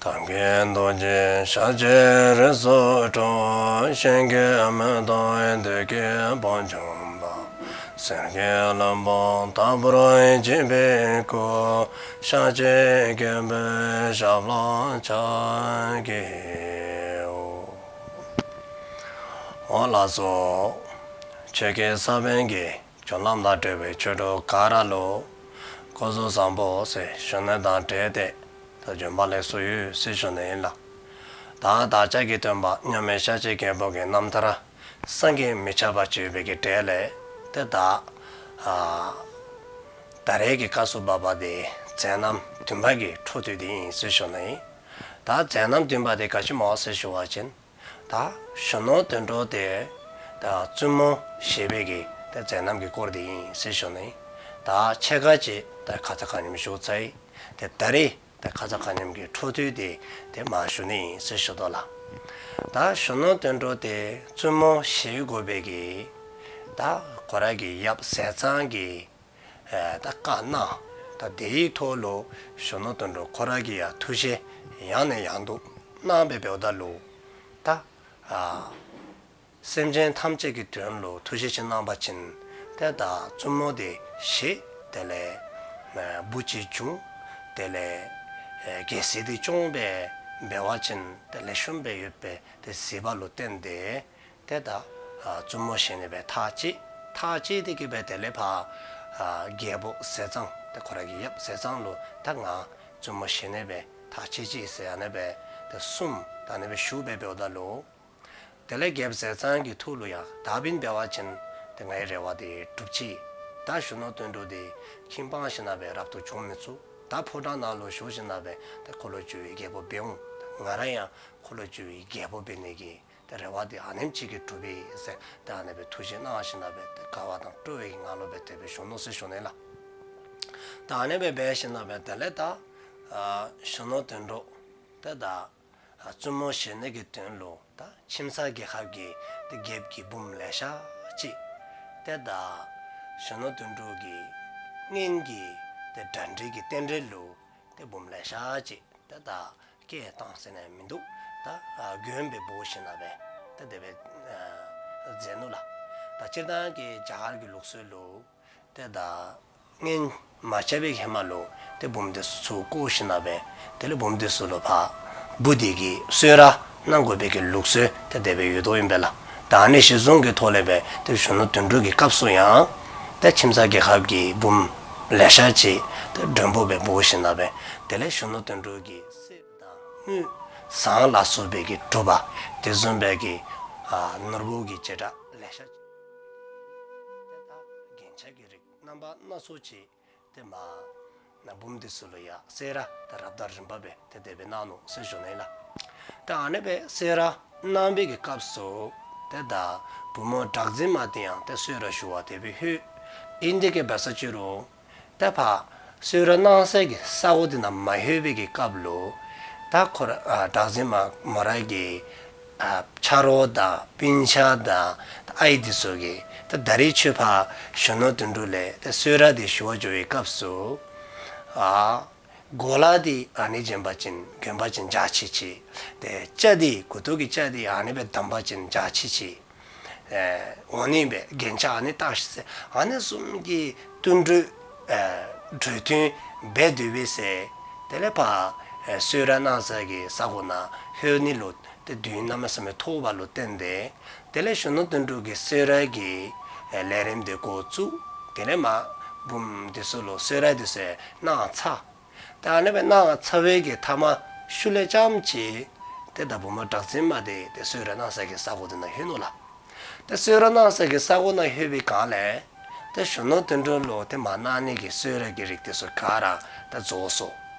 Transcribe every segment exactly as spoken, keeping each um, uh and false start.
ཐབས་མཁས་རྡོ་རྗེ་ཤཱཀྱའི་རིགས་སུ་འཁྲུངས། གཤེན་གྱི་མེ་ཏོག་བདུད་ཀྱི་དཔུང་འཇོམས་པ། གསེར་གྱི་ལྷུན་པོ་ལྟ་བུར་བརྗིད་པའི་སྐུ། ཤཱཀྱའི་རྒྱལ་པོའི་ཞབས་ལ་ཕྱག་བགྱིའོ། འོང་ལགས་སོ། ཆོས་ཀྱི་ས་བོན་གྱི་སྦྱོར་ལམ་དང་འབྲེལ་བའི་ཆོས་གྲོགས་ག་ར་ལུ་སྐུ་གཟུགས་བཟང་པོ་ཟེར་ཞུ་ནི་དང་འབྲེལ་ཏེ་ད་བྱོན་པ་ལེགས་སོ་ཡོད་ཟེར་ཞུ་ནི་ཨིན་ལགས། ད་བདག་ཅག་གི་སྟོན་པ་མཉམ་མེད་ཤཱཀྱའི་རྒྱལ་པོ་གི་རྣམ་ཐར་བསམ་གྱིས་མི་ཁྱབ་པ་ཅིག་ཡོད་པའི་གི་གྲས་ལས་ཏེ་ད་ཨ་ད་རེས་ཀྱི་སྐབས་སུ་བབ་པ་དེ་མཛད་རྣམ་བདུན་པ་གི་འཕྲོ་མཐུད་དེ་ཨིན་ཟེར་ཞུ་ནི་ཨིན། ད་མཛད་རྣམ་བདུན་པ་དེ་ག་ཅི་སྨོ་ཟེར་ཞུ་བ་ཅིན་ད་གཞོན་ནུ་དོན་གྲུབ་དེ་ད་བཙུན་མོ་བཞེས་པའི་གི་ད་མཛད་རྣམ་གྱི་སྐོར་དེ་ཨིན་ཟེར་ཞུ་ནི་ཨིན། ད་ཕྱེད་ཀ་ཅིག་ད་ཁ་ཙ་ཁ་ཉིནམ་ཞུ་ཚར་ཡི། ཏེ་ད་རེས་ད་ཁ་ཙ་ཁ་ཉིནམ་གི་འཕྲོ་མཐུད་དེ་ཏེ་མར་ཞུ་ནི་ཨིན་ཟེར་ཞུ་དོ་ལགས། ད་གཞོན་ནུ་དོན་གྲུབ་དེ་བཙུན་མོ་བཞེས་དགོ་པའི་གི་ད་ཁོ་ར་གི་ཡབ་ཟས་གཙང་གིས་ཨེ་ད་བཀའ་གནང་། ད་དེའི་ཐོག་ལུ་གཞོན་ནུ་དོན་གྲུབ་ཁོ་ར་གིས་ཡང་ཐུགས་བཞེད་ཡང་ནས་ཡང་དུ་གནང་སྦེ་འབདཝ་ད་ལུ་ད་ཨ་སེམས་ཅན་ཐམས་ཅད་ཀྱི་དོན་ལུ་ཐུགས་བཞེད་ཅིག་གནང་བ་ཅིན་ཏེ་ད་བཙུན་མོ་དེ་བཞེས། དེ་ལས་ཨ་བུ་ཅིག་འབྱུང་། དེ་ལས་ཨེ་རྒྱལ་སྲིད་དེ་སྐྱོང་སྦེ་འབད་བ་ཅིན་ཏེ་ལེགས་ཤོམ་སྦེ་ཡོད་པའི་ཏེ་གཟིགས་པ་ལུ་བརྟེན་ཏེ་ཏེ་ད་ཨ་བཙུན་མོ་བཞེས་ནི་སྦེ་ཐག་བཅད། ཐག་བཅད་དེ་གི་སྦེ་དེ་ལས་ཕར་ཨ་རྒྱལ་པོ་ཟས་གཙང་ཏེ་ཁོ་ར་གི་ཡབ་ཟས་གཙང་ལུ་ད་ང་བཙུན་མོ་བཞེས་ནི་སྦེ་ཐག་བཅད་ཅི་ཟེར་ཨ་ནི་སྦེ་ཏེ་གསུངས། ད་ཨ་ནི་སྦེ་ཞུ་སྦེ་འབདཝ་ད་ལུ་དེ་ལས་རྒྱལཔོ་ཟས་གཙང་གི་ཐུགས་ལུ་ཡང་ད་འབདན་འབད་བ་ཅིན་ཏེ་ངེའི་རེ་བ་དེ་འགྲུབ་ཅི། ད་གཞོན་ནུ་དོན་གྲུབ་དེ་ཁྱིམ་སྤངས་ཞིནམ་ལས་རབ་ཏུ་བྱུང་མི་ཚུགས། ད་ཕོ་བྲང་ནང་ལུ་བཞུགས་ཞིནམ་ལས་ཏེ་འཁོར་ལོས་སྒྱུར་བའི་རྒྱལ་པོ་འབད་འོང་། ང་ར་ཡང་འཁོར་ལོས་སྒྱུར་བའི་རྒྱལ་པོ་འབད་ནི་གི་ཏེ་རེ་བ་དེ་ཨ་ནེམ་ཅིག་གིས་འགྲུབ་པས་ཟེར་ཏེ་ཨ་ནི་སྦེ་ཐུགས་བཞེད་གནང་ཞིནམ་ལས་ཏེ་དགའ་བ་དང་སྤྲོ་བའི་ངང་ལུ་སྦེ་དེ་སྦེ་བཞུགས་ནུག་ཟེར་ཞུ་ནི་ལགས། ད་ཨ་ནི་སྦེ་འབད་ཞིནམ་ལས་དེ་ལས་ད་ཨ་གཞོན་ནུ་དོན་གྲུབ་ཏེ་ད་ཨ་བཙུན་མོ་བཞེས་ནི་གི་དོན་ལུ་ད་ཁྱིམ་ཚང་རྒྱལ་ཁབ་ཀྱི་ཏེ་རྒྱལཔོ་གི་བུམོ་ལེ་ཤ་ཅིག་ཏེ་ད་གཞོན་ནུ་དོན་གྲུབ་ཀྱི་སྔོན་གྱི་ཏེ་གྲ་སྒྲིག་གི་རྟེན་འབྲེལ་ལུ་ཏེ་བུམོ་ལེ་ཤ་ཅིག་ཏེ་ད་སྐད་བཏང་ཟེར་ནི་མིན་འདུག། ད་ཨ་མགྱོནམ་སྦེ་འབོ་ཞིནམ་ལས་ཏེ་དེ་སྦེ་ཨ་མཛད་ནུག་ལགས། ད་སྤྱིར་བཏང་གི་རྒྱ་གར་གྱི་ལུགས་སྲོལ་ལུ་ཏེ་ད་སྔོན་མ་བྱ་བའི་ཧེ་མ་ལུ་ཏེ་བུམོ་དེ་ཚུ་ཚུར་བཀོ་ཞིནམ་ལས་དེ་ལས་བུམོ་དེ་ཚུ་ལུ་ཕར་བུ་དེ་གིས་གསོལ་རས་གནང་དགོ་པའི་གི་ལུགས་སྲོལ་ཏེ་དེ་སྦེ་ཡོདཔ་ཨིན་པས་ལགས། ད་ཨ་ནི་གཞིར་བཟུང་གི་ཐོག་ལས་སྦེ་ཏེ་གཞོན་ནུ་དོན་གྲུབ་ཀྱི་སྐབས་སུ་ཡང་ཏེ་ཁྱིམ་ཚང་རྒྱལ་ཁབ་ཀྱི་བུམོ་ལེ་ཤ་ཅིག་ཏེ་མགྲོན་པོ་སྦེ་འབོ་ཞིནམ་ལས་དེ་ལས་གཞོན་ནུ་དོན་གྲུབ་ཀྱི་གསེར་དང་དངུལ་ཟངས་ལ་སོགས་པའི་གི་གྲུབ་པ་དེ་བཟུམ་སྦེ་གི་ཨ་ནོར་བུ་གི་བྱེ་བྲག་ལེ་ཤ་ཅིག་ཏེ་ད་རྒྱན་ཆ་གི་རིགས་རྣམ་པ་སྣ་ཚོགས་ཅིག་ཏེ་མར་ན་བུམོ་དེ་ཚུ་ལུ་ཡང་གསོལ་རས་ད་རབ་དང་རིམ་པ་སྦེ་ཏེ་དེ་སྦེ་གནང་ནུག་ཟེར་ཞུ་ནི་ལགས། ད་ཨ་ནི་སྦེ་གསོལ་རས་གནང་བའི་གི་སྐབས་སུ་ཏེ་ད་བུམོ་གྲགས་འཛིན་མ་དེ་ཡང་ཏེ་གསོལ་རས་ཞུ་བར་དེ་སྦེ་ལྷོད། ཨིན་དེ་གི་སྦེ་ས་ཅི་རུང་ད་ཕར་གསོལ་རས་གནང་སའི་གི་ས་གོ་དེ་ནང་མ་ལྷོད་པའི་གི་སྐབས་ལུ་ད་ཁོ་ར་ཨ་གྲགས་འཛིན་མ་མོ་ར་གི་ཨ་ཆ་རོགས་དང་སྤུན་ཆ་དང་ཨའི་དེ་ཚུ་གིས་ད་ད་རིས་ཁྱོད་ཕར་གཞོན་ནུ་དོན་གྲུབ་ལས་ད་གསོལ་རས་དེ་ཞུ་བར་འགྱོ་བའི་སྐབས་སུ་ཨ་གོ་ལ་དེ་ཨ་ནི་བྱིན་པ་ཅིན་གྱོན་པ་ཅིན་འཇའ་ཆི་ཆི། ཏེ་སྐྱ་དེ་མགུ་ཏོ་གི་སྐྱ་དེ་ཨ་ནི་སྦེ་བསྡམ་པ་ཅིན་འཇའ་ཆི་ཆི། ཨེ་འོང་ནི་སྦེ་རྒྱན་ཆ་ཨ་ནི་བཏགས་ཤིག་ཟེར་ཨ་ནི་བཟུམ་གྱི་བསྟུན་གྲོས་ཨེ་གྲོས་བསྟུན་འབད་དེ་འབད་ཟེར། དེ་ལས་ཕར་ཨེ་གསོལ་རས་གནང་ས་གི་ས་གོ་ནང་ལྷོད་ནི་ལུ་ཏེ་དུས་གནམ་མེད་ས་མེད་ཐོབ་པ་ལུ་བརྟེན་ཏེ་དེ་ལས་གཞོན་ནུ་དོན་གྲུབ་ཀྱིས་གསོལ་རས་ཀྱི་ཨེ་ལས་རིམ་དེ་འགོ་བཙུགས། དེ་ལས་མར་བུམོ་དེ་ཚུ་ལུ་གསོལ་རས་དེ་ཚུ་གནང་ཚར། ཏེ་ཨ་ནི་སྦེ་གནང་ཚར་བའི་གི་མཐའ་མ་ཤུལ་ལས་རྐྱངམ་ཅིག་ཏེ་ད་བུམོ་གྲགས་འཛིན་མ་དེ་ཏེ་གསོལ་རས་གནང་ས་གི་ས་གོ་དེ་ནང་ལྷོད་ནུག་ལགས། ཏེ་གསོལ་རས་གནང་ས་གི་ས་གོ་ནང་ལྷོད་པའི་སྒང་ལས་ཏེ་གཞོན་ནུ་དོན་གྲུབ་ལུ་ཏེ་མར་གནང་ནི་གི་གསོལ་རས་ཀྱི་རིགས་དེ་ཚུ་ག་ར་ད་རྫོགས་སོ།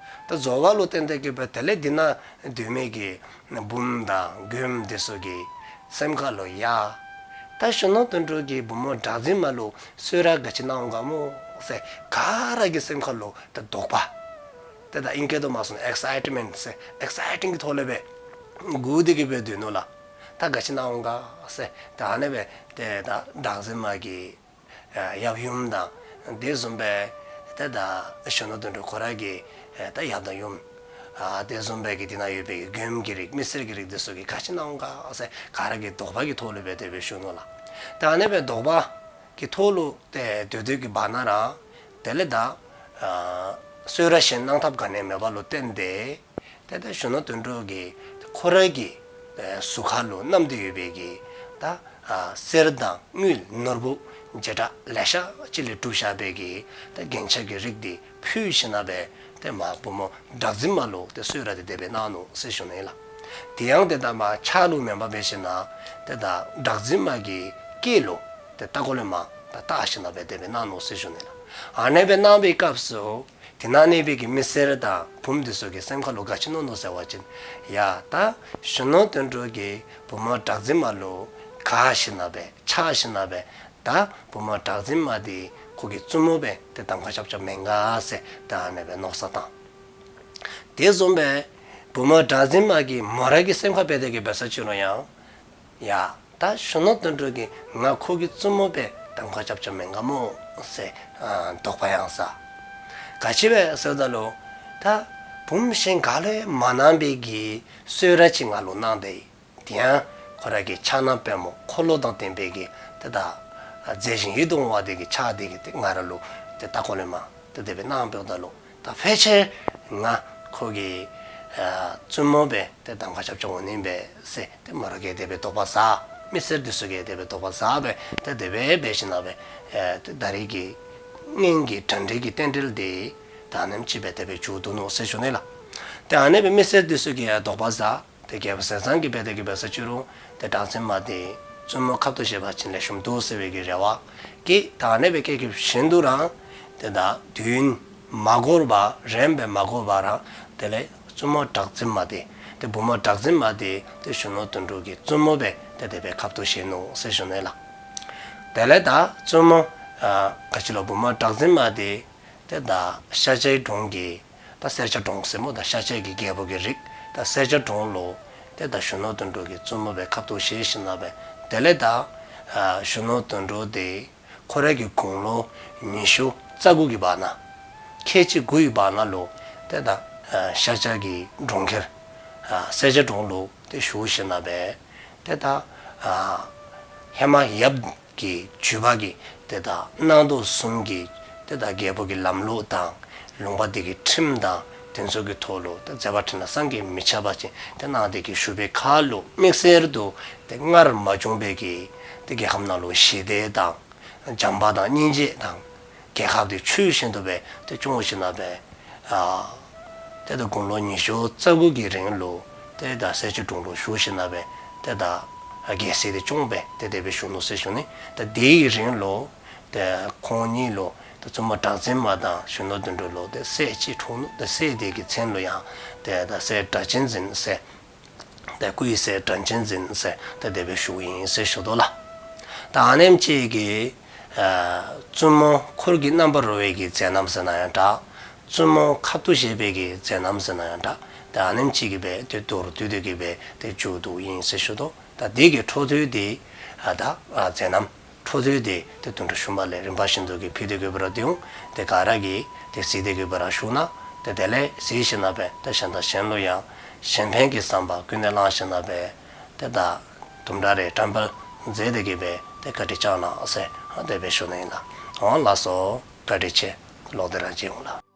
ད་རྫོགས་པ་ལུ་བརྟེན་ཏེ་གི་སྦེ་དེ་ལས་དེ་ནང་སྡོད་མི་གི་བུམོ་དང་མགྱོནམ་དེ་ཚུ་གི་སེམས་ཁ་ལུ་ཡ་ད་གཞོན་ནུ་དོན་གྲུབ་ཀྱིས་བུམོ་གྲགས་འཛིན་མ་ལུ་གསོལ་རས་ག་ཅི་གནང་འོང་ག་སྨོ་ཟེར་ག་ར་གི་སེམས་ཁ་ལུ་ད་དོགས་པ། ཏེ་ད་ཨིང་སྐད་དུ་མ་སོང་ཨེག་སའིཊ་མེནཊ་ཟེར་ཨེག་སའིཊིང་གི་ཐོག་ལས་སྦེ་སྒུག་སྟེ་གི་སྦེ་སྡོད་ནུག་ལགས། ད་ག་ཅི་གནང་འོང་ག་ཟེར་ད་ཨ་ནི་སྦེ་ཏེ་ད་གྲགས་འཛིན་མ་གི་ཨ་ཡབ་ཡུམ་དང་དེ་བཟུམ་སྦེ་ཏེ་ད་གཞོན་ནུ་དོན་གྲུབ་ཁོ་ར་གི་ཨེ་ད་ཡབ་དང་ཡུམ་ ཨ་དེ་བཟུམ་སྦེ་གི་དེ་ནང་ཡོད་པའི་གི་མགྱོནམ་གྱི་རིགས་མི་སེར་གྱི་རིགས་དེ་ཚུ་གིས་ག་ཅི་གནང་འོང་ག་ཟེར་ག་ར་གིས་དོགས་པ་གི་ཐོག་ལུ་སྦེ་དེ་སྦེ་ཞུ་ནུག་ལགས། ཏེ་ཨ་ནི་སྦེ་དོགས་པ་གི་ཐོག་ལུ་ཏེ་སྡོད་སྡོད་ཀྱི་བར་ན་ར་དེ་ལས་ད་ཨ་གསོལ་རས་གཞན་གནང་ཐབས་ག་ནི་མེདཔ་ལུ་བརྟེན་ཏེ་ཏེ་ད་གཞོན་ནུ་དོན་གྲུབ་ཀྱིས་ཁོ་རའི་གི་ཨེ་གཟུགས་ཁ་ལུ་བསྣམས་ཏེ་ཡོད་པའི་གི་ད་ཨ་གསེར་དང་དངུལ་ནོར་བུ་བྱེ་བྲག་ལེ་ཤ་ཅིག་ལས་གྲུབ་བཞག་པའི་གི་ད་རྒྱན་ཆ་གི་རིགས་འདི་ཕུལ་ཞིནམ་ལས་ཏེ་མ་བུམོ་གྲགས་འཛིན་མ་ལུ་ཏེ་གསོལ་རས་འདི་དེ་སྦེ་གནང་ནུག་ཟེར་ཞུ་ནི་ལགས། དེ་ཡང་ཏེ་ད་མ་ཕྱག་ལུ་མེན་པར་འབད་ཞིནམ་ལས་ཏེ་ད་གྲགས་འཛིན་མ་གི་སྐེ་ལུ་ཏེ་ད་ཀོ་ལེ་མ་ད་བཏགས་ཞིནམ་ལས་དེ་སྦེ་གནང་ནུག་ཟེར་ཞུ་ནི་ལགས། ཨ་ནེ་སྦེ་གནང་བའི་སྐབས་སུ་དེ་ནང་གནས་པའི་གི་མི་སེར་དང་བུམོ་དེ་ཚུ་གི་སེམས་ཁ་ལུ་ག་ཅི་མནོ་ནུག་ཟེར་བ་ཅིན་ཡ་ད་གཞོན་ནུ་དོན་གྲུབ་ཀྱིས་བུམོ་གྲགས་འཛིན་མ་ལུ་དགའ་ཞིནམ་ལས་ཆགས་ཞིནམ་ལས་ད་བུམོ་གྲགས་འཛིན་མ་འདི་ཁོ་གི་བཙུན་མོ་སྦེ་ཏེ་གདམ་ཁ་རྐྱབ་རྐྱབ་མེན་ག་ཟེར་ད་ཨ་ནེ་སྦེ་མནོ་བསམ་བཏང་། དེ་བཟུམ་སྦེ་བུམོ་གྲགས་འཛིན་མ་གི་མོ་རའི་གི་སེམས་ཁར་འབད་དེ་གི་འབད་ས་ཅིག་རུང་ཡང་ཡ་ད་གཞོན་ནུ་དོན་གྲུབ་ཀྱིས་ང་ཁོ་གི་བཙུན་མོ་སྦེ་གདམ་ཁ་རྐྱབ་རྐྱབ་མེན་ག་མོ་ཟེར་ཨ་དོགས་པ་ཡང་ཟ། ག་ཅི་སྦེ་ཟེར་བ་ཅིན་ད་བུམོ་གཞན་ག་ལུ་ཡང་མ་གནང་བའི་གི་གསོལ་རས་ཅིག་ང་ལུ་གནང་སྟེ་དེ་ཡང་ཁོ་རའི་གི་ཕྱག་ན་པདྨོ་འཁོར་ལོ་དང་ལྡན་པའི་གི་ཏེ་ད་མཛེས་ཤིང་ཡིད་དུ་འོང་བ་དེ་གི་ཕྱག་དེ་གིས་ཏེ་ང་ར་ལུ་ཏེ་ད་ཀོ་ལེ་མ་ཏེ་དེ་སྦེ་གནང་འབདཝ་ད་ལུ་ད་ཕལ་ཆེར་ང་ཁོ་གི་ཨ་བཙུན་མོ་སྦེ་ཏེ་གདམ་ཁ་རྐྱབ་རྐྱབ་འོང་ནི་མས་ཟེར་ཏེ་མོ་ར་གིས་དེ་སྦེ་དོགས་པ་ཟ། མི་སེར་དེ་ཚུ་གིས་དེ་སྦེ་དོགས་པ་ཟ་སྦེ་ཏེ་དེ་སྦེ་འབད་ཞིནམ་ལས་ཨེ་ཏེ་ད་རེས་ཀྱི་སྔོན་གྱི་གྲ་སྒྲིག་གི་རྟེན་འབྲེལ་དེ་ད་ཨ་ནེམ་ཅིག་སྦེ་དེ་སྦེ་མཇུག་བསྡུ་ནུག་ཟེར་ཞུ་ནི་ལགས། ཏེ་ཨ་ནེ་སྦེ་མི་སེར་དེ་ཚུ་གིས་ཡང་དོགས་པ་ཟ། ཏེ་རྒྱལ་པོ་ཟས་གཙང་གིས་འབད་དེ་གི་འབད་ས་ཅིག་རུང་ཏེ་གྲགས་འཛིན་མ་དེ་བཙུན་མོ་ཁབ་ཏུ་བཞེས་པ་ཅིན་ལེགས་ཤོམ་འདུག་ཟེར་བའི་གི་རེ་བ་གིས་ད་ཨ་ནེ་སྦེ་བསྐྱལ་བསྐྱལཝ་བཞིན་དུ་ར་ཏེ་ད་དུས་ཡུན་མ་འགོར་བར་རིངམོ་སྦེ་མ་འགོར་བར་ར་དེ་ལས་བཙུན་མོ་གྲགས་འཛིན་མ་དེ་ཏེ་བུམོ་གྲགས་འཛིན་མ་དེ་ཏེ་གཞོན་ནུ་དོན་གྲུབ་ཀྱི་བཙུན་མོ་སྦེ་ཏེ་དེ་སྦེ་ཁབ་ཏུ་བཞེས་ནུག་ཟེར་ཞུ་ནི་ལགས། དེ་ལས་ད་བཙུན་མོ་ཨ་ག་ཅི་ལོ་བུམོ་གྲགས་འཛིན་མ་དེ་ཏེ་ད་ཤཱཀྱའི་གྲོང་གི་ད་སེར་སྐྱ་གྲོང་ཟེར་མོ་ད་ཤཱཀྱ་གི་རྒྱལ་པོ་གི་རིགས་ད་སེར་སྐྱ་གྲོང་ལུ་ཏེ་ད་གཞོན་ནུ་དོན་གྲུབ་ཀྱི་བཙུན་མོ་སྦེ་ཁབ་ཏུ་བཞེས་ཞིནམ་ལས་དེ་ལས་ད་ཨ་གཞོན་ནུ་དོན་གྲུབ་དེ་ཁོ་རའི་གི་དགུང་ལོ་ཉི་ཤུ་རྩ་དགུ་གི་བར་ན་ཁལ་གཅིག་དགུའི་བར་ན་ལུ་ཏེ་ད་ཨ་ཤཱཀྱ་གི་གྲོང་ཁྱེར་ཨ་སེར་སྐྱ་གྲོང་ལུ་ཏེ་བཞུགས་ཞིནམ་ལས་ཏེ་ད་ཨ་ཧེ་མ་ཡབ་ཀྱི་བརྒྱུད་པ་གི་ཏེ་ད་སྣང་སྟོང་གསུམ་གྱི་ཏེ་ད་རྒྱལ་པོ་གི་ལམ་ལུགས་དང་ལུང་པ་དེ་གི་ཁྲིམས་དང་དེ་ཚུ་གི་ཐོག་ལུ་ཏེ་མཛད་པ་འཕྲིན་ལས་བསམ་གྱིས་མི་ཁྱབ་པ་ཅིག་ཏེ་གནང་སྟེ་གི་བཞུགས་པའི་ཁར་ལུ་དམིགས་བསལ་དུ་ཏེ་སྔར་མ་བྱུང་བའི་གི་ཏེ་རྒྱལ་ཁམས་ནང་ལུ་ཞི་བདེ་དང་བྱམས་པ་དང་སྙིང་རྗེ་དང་རྒྱལ་ཁབ་དེ་ཆོས་བཞིན་དུ་སྦེ་ཏེ་སྐྱོང་ཞིནམ་ལས་ཨ་ཏེ་ད་དགུང་ལོ་ཉི་ཤུ་རྩ་དགུ་གི་རིང་ལུ་ཏེ་ད་སེར་སྐྱ་གྲོང་ལུ་བཞུགས་ཞིནམ་ལས་ཏེ་ད་རྒྱལ་སྲིད་དེ་སྐྱོང་སྦེ་ཏེ་དེ་སྦེ་བཞུགས་ནུག་ཟེར་ཞུ་ནི། ཏེ་དེའི་རིང་ལུ་ཏེ་ཁོང་གཉིས་ལུ་ཏེ་བཙུན་མོ་གྲགས་འཛིན་མ་དང་གཞོན་ནུ་དོན་གྲུབ་ལུ་ཏེ་སྲས་གཅིག་འཁྲུངས་ནུག། ཏེ་སྲས་དེ་གི་མཚན་ལུ་ཡང་ཏེ་ད་སྲས་སྒྲ་གཅན་འཛིན་ཟེར་ཏེ་སྐུའི་སྲས་སྒྲ་གཅན་འཛིན་ཟེར་ཏེ་དེ་སྦེ་ཞུཝ་ཨིན་ཟེར་ཞུ་དོ་ལགས། ད་ཨ་ནེམ་ཅིག་གིས་ཨ་བཙུན་མོ་འཁོར་གྱི་རྣམ་པར་རོལ་བའི་གི་མཛད་རྣམ་ཟེར་ན་ཡང་འདྲ། བཙུན་མོ་ཁབ་ཏུ་བཞེས་པའི་གི་མཛད་རྣམ་ཟེར་ན་ཡང་འདྲ། ད་ཨ་ནེམ་ཅིག་གིས་སྦེ་ཏེ་མདོར་བསྡུས་ཏེ་གི་སྦེ་ཏེ་མཇུག་བསྡུཝ་ཨིན་ཟེར་ཞུ་དོ། ད་དེ་གི་འཕྲོ་མཐུད་དེ་ཨ་ད་ཨ་མཛད་རྣམ་འཕྲོ་མཐུད་དེ་ཏེ་དོན་དག་ཞུ་མི་ལས་རིམ་པ་བཞིན་དུ་གི་ཕུལ་ཏེ་གི་སྦེ་ར་སྡོད་འོང་། ཏེ་ག་ར་གིས་ཏེ་གཟིགས་ཏེ་གི་སྦེ་ར་བཞུགས་གནང་། ཏེ་དེ་ལས་གཟིགས་ཞིནམ་ལས་ཏེ་གཞན་དང་གཞན་ལུ་ཡང་གཞན་ཕན་གྱི་བསམ་པ་ཀུན་ནས་བསླངས་ཞིནམ་ལས་ཏེ་ད་དུམ་གྲ་རེ་བཀྲམ་སྤེལ་མཛད་དེ་གི་སྦེ་ཏེ་བཀའ་དྲིན་བསྐྱང་གནང་ཟེར་ཨ་དེ་སྦེ་ཞུ་ནི་ཨིན་ལགས། འོང་ལགས་སོ། བཀའ་དྲིན་ཆེ། ལོག་སྟེ་ར་མཇལ་འོང་ལགས།